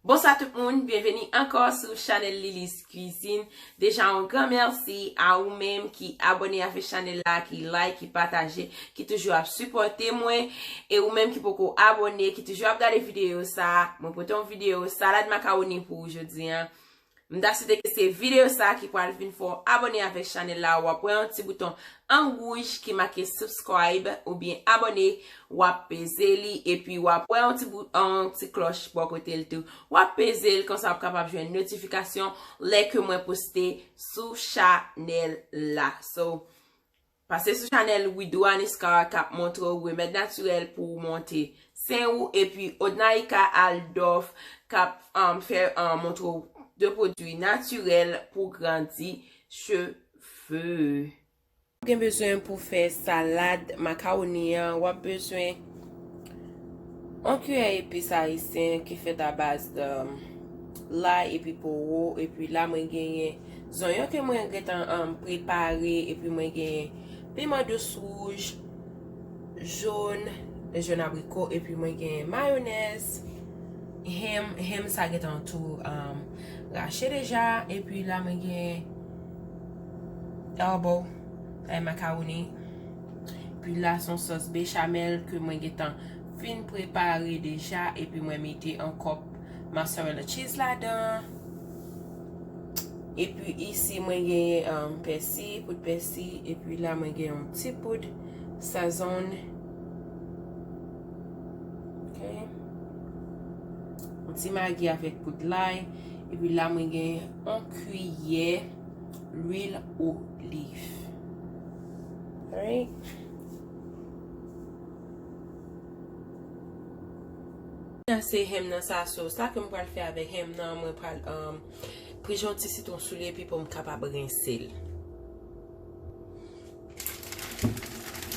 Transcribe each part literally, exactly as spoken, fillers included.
Bonswa tout moun, byenveni ankò sou chanèl Lily's Cuisine. Deja yon gran mèsi a ou menm ki abòne avèk chanèl la, ki like, ki pataje, ki toujou ap sipòte mwen. E ou menm ki poko abòne, ki toujou ap gade videyo sa, mwen pote yon videyo salad makawoni pou ou jodi a. M ta swete ke se videyo sa ki pral vin fè w abòne avèk chanèl la. W ap wè yon ti bouton an wouj ki make subscribe oubyen abòne. W ap peze li, epi w ap wè yon ti bou-, yon ti klòch bò kote l tou. W ap peze l, konsa w ap kapab jwenn notifikasyon lè ke mwen poste sou chanèl la. So, pase sou chanèl Widou Aniskar k ap montre w remèd natirèl pou w monte sen ou, epi Odnaika Aldorf k ap, um, fè, um, montre w de pwodui natirèl pou grandi cheve. W ap gen bezwen pou fè salad makawoni an, w ap bezwen yon kiyè epis ayisyen ki fèt a baz de lay epi powo, epi la mwen genyen zonyon ke mwen gentan, um, prepare, epi mwen genyen piman dous wouj, jòn, jòn abriko, epi mwen genyen mayonèz, ham, ham sa gentan tou, um, rache deja, epi la mwen genyen elbow, sa e makawoni. Epi la se yon sòs bechamel ke mwen gentan fin prepare deja, epi mwen mete yon kòp mozzarella cheese ladan. Epi isi mwen genyen, um, pèsi, poud pèsi, epi la mwen genyen yon ti poud sazon. Ok. Yon ti magi avèk poud lay. Epi la mwen genyen yon kiyè lwil oliv. Alright. Sa se ham nan sa, so sa ke m pral fè avèk ham nan, mwen pral, um, prije yon ti sitwon sou li epi pou m kapab rense l.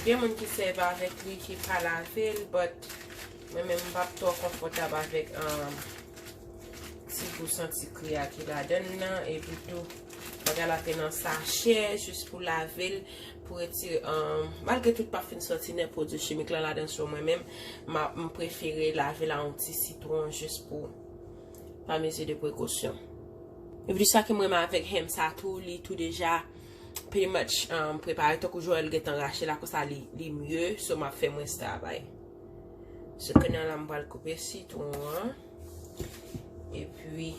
Gen moun ki sèvi avèk li, ki pa lave l, but mwen menm m p ap twò konfòtab avèk, um, ti gou santi kri a ki ladann nan, epi tou bagay la te nan sachè jis pou lave l, pou retire, um, malgre tout pa fin sòti nèt pwodui chimik la ladann, so mwen menm m a, m prefere lave l a yon ti sitwon jis pou pa mezi de prekosyon. Epi sa ke m renmen avèk ham sa tou, li tou deja pretty much, um, prepare, tankou Joël gentan rache la konsa, li, li mye, so m ap fè mwens travay. So kounye a la m pral koupe sitwon an. Epi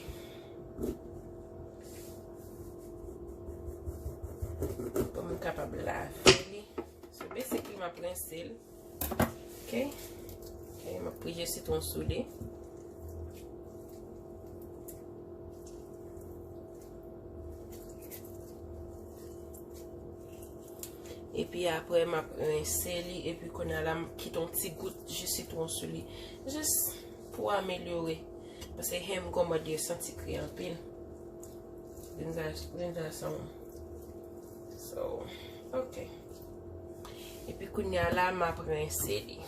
pou m kapab lave li. So basically m ap rense l. Ok. Ok, m ap prije sitwon sou li. Epi apre m ap rense li, epi kounye a la m kite yon ti gout ji sitwon sou li. Jis pou amelyore. Paske ham gon mòd li santi kri anpil. Ginja, ginja san. So, ok. Epi kounye a la, m ap rense li.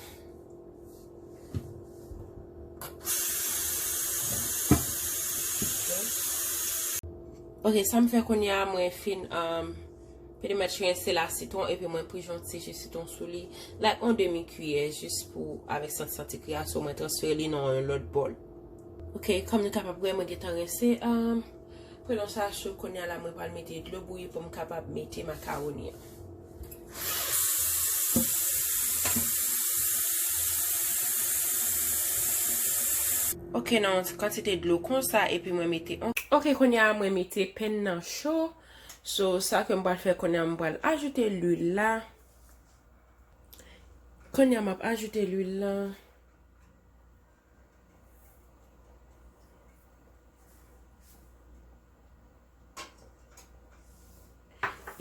Ok, sa m fè kounye a, mwen fin, um, pretty much rense la sitwon, epi mwen prije yon ti ji sitwon sou li, like yon demi kiyè, jis pou, avèk santi, santi kri a, so mwen transfere li nan yon lòt bòl. Ok, kòm nou kapab wè, mwen gentan rense, um, Pwelon sa cho, kounye a la mwen pral mete dlo bouyi pou m kapab mete makawoni an. Ok, nan yon kantite dlo konsa, epi mwen mete on. Ok, kounye a mwen mete pen nan cho. So, sa ke m pral fè kounye a, m pral ajoute lwil la. Kounye a m ap ajoute lwil la.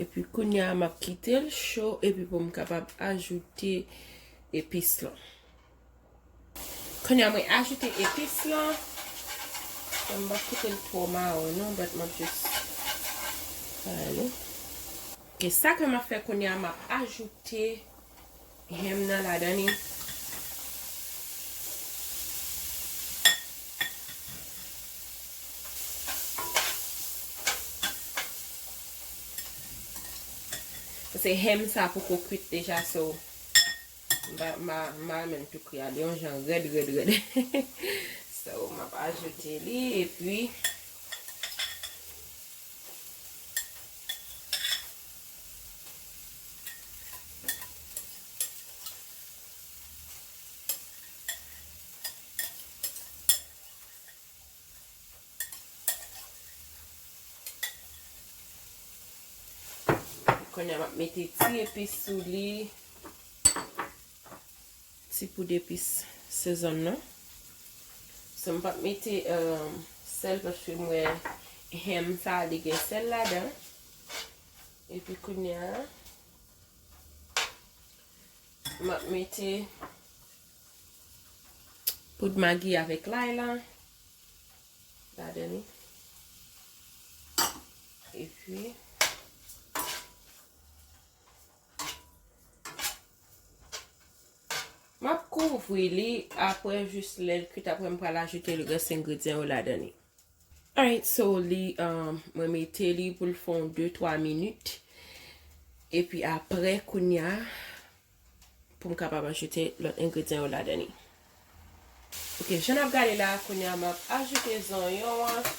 Epi kounye a m ap kite l cho epi pou m kapab ajoute epis lan. Kounye a mwen ajoute epis lan. M p ap kite l twò mawon non, but m ap jis ale. Ok, sa ke m ap fè kounye a, m ap ajoute Ham nan ladan li. Paske ham sa poko kwit deja, so m pa, m pa, m pa renmen l tou kri a, li yon jan rèd, rèd, rèd. So, m ap ajoute li, epi Kounye a m ap mete ti epis sou li. Ti poud epis sezon nan. So, m p ap mete, um, sèl paske m wè ham sa a, li gen sèl ladan. Epi kounye a, m ap mete poud magi avèk lay la ladan li. Epi, m ap kouvri li, apre, jis lè l kwit, apre m pral ajoute rès engredyan yo ladan li. Alright, so li, um, mwen mete li pou l fè yon de twa minit. Epi apre, kounye a, pou m kapab ajoute lòt engredyan yo ladan li. Ok, jan n ap gade la, kounye a, m ap ajoute zonyon an.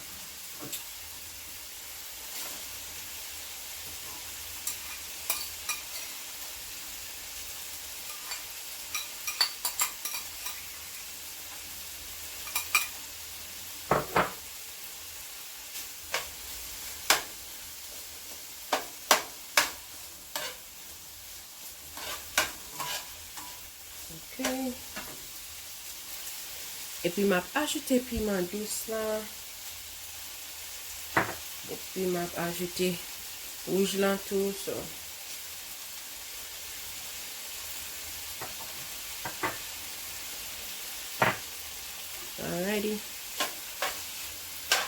Ok. Epi m ap ajoute piman dous la. Epi m ap ajoute wouj lan tou. So. Alrighty.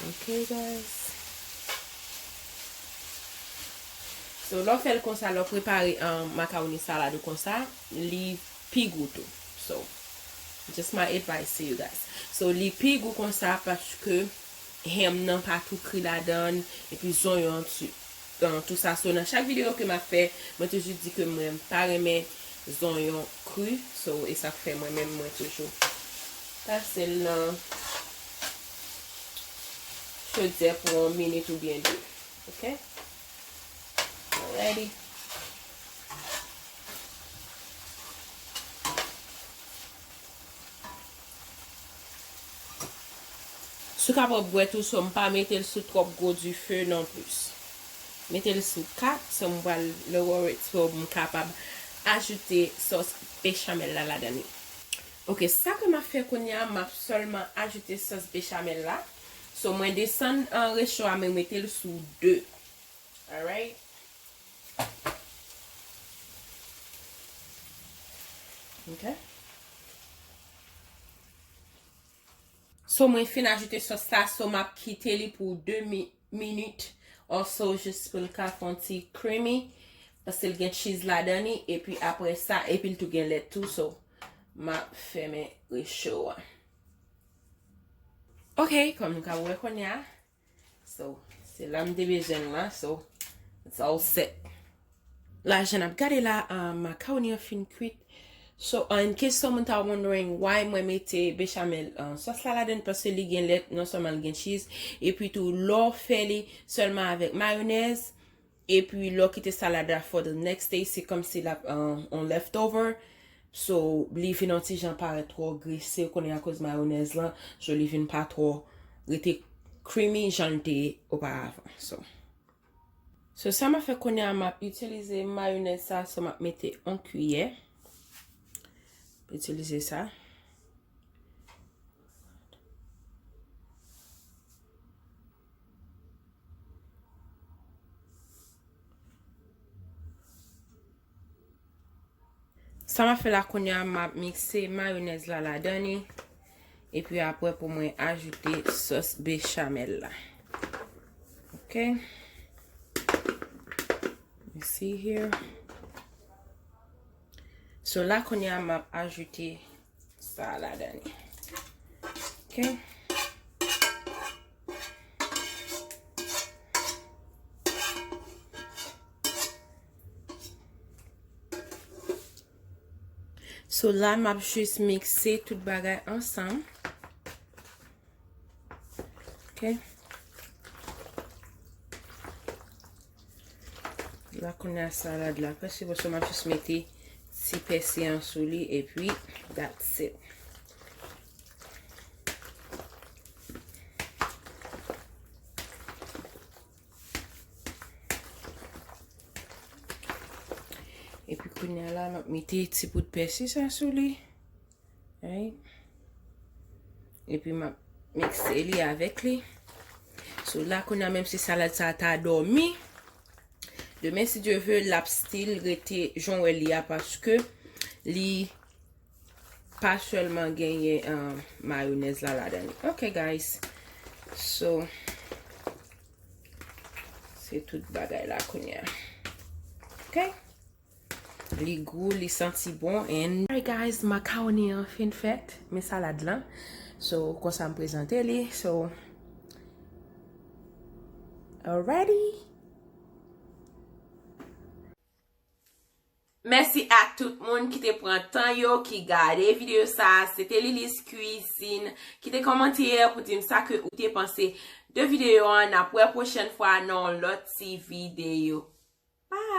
Ok, guys. So, lè w fè l konsa, lè w prepare, um, makawoni salad ou konsa, li pi gou tou. So, just my advice to you guys. So, li pi gou konsa paske ham nan pa tou kri ladan, epi zonyon an tu-, uh, tou sa. So, nan chak videyo ke m ap fè, mwen toujou di ke mwen pa renmen zonyon kri. So, e sa k fè mwen menm, mwen toujou pase l nan chodyè pou yon minit oubyen de. Ok? Alrighty. Si w kapab wè tou, so m pa mete l sou twòp gwo dife non plis. Mete l sou kat, so m pral lower it, so m kapab ajoute sòs bechamel la ladan li. Ok, sa ke m ap fè kounye a, m ap sèlman ajoute sòs bechamel la. So, mwen desann an recho a, mwen mete l sou de. Alright? Ok. So, mwen fin ajoute sòs la, so m ap kite li pou de mi-, minit or so, jis pou l ka fè yon ti creamy, paske l gen cheese ladan li, epi apre sa, epi l tou gen lèt tou, so, m ap fèmen recho a. Ok, kòm nou ka wè kounye a, so, se la m te bezwen l la, so, it's all set. La, jan n ap gade la, ah, makawoni an fin kwit. So, ah, in case someone ta wondering why mwen mete bechamel, ah, sòs la ladan, paske li gen lèt, non sèlman li gen cheese, epi tou, lè w fè li sèlman avèk mayonèz, epi lè w kite salad la for the next day, se kòmsi l ap, ah, on leftover. So, li vin yon ti jan parèt twò grese, ou konnen akoz mayonèz lan, so li vin pa twò rete creamy jan l te ye oparavan. So, So, sa m ap fè kounye a, m ap itilize mayonèz sa, so m ap mete yon kiyè. Itilize sa. Sa m ap fè la kounye a, m ap mikse mayonèz la ladan li. Epi apre pou mwen ajoute sòs bechamel la. Ok. You see here. So la kounye a, m ap ajoute sa ladan li. Ok. So la, m ap jis mikse tout bagay ansanm. Ok. La kounye a salad la prèske bon, so m ap jis mete ti pèsi an sou li epi that's it. Epi kounye a la m ap mete ti poud pèsi sa sou li. Right? Epi m ap mikse li avèk li. So la kounye a menm si salad sa ta dòmi, demen si Dye ve l ap still rete jan w wè li a paske li pa sèlman genyen uh, mayonèz la ladan li. Ok guys. So se tout bagay la kounye a. Ok. Li gou, li santi bon. And alright guys, makawoni an fin fèt. Men salad lan. So konsa m prezante li. So alrighty. Mèsi ak tout moun ki te pran tan yo, ki gade videyo sa a. Se te Lilis Cuisine. Kite kòmantè pou di m sa ke ou te panse de videyo an. N ap wè pwochèn fwa nan yon lòt ti videyo. Bye!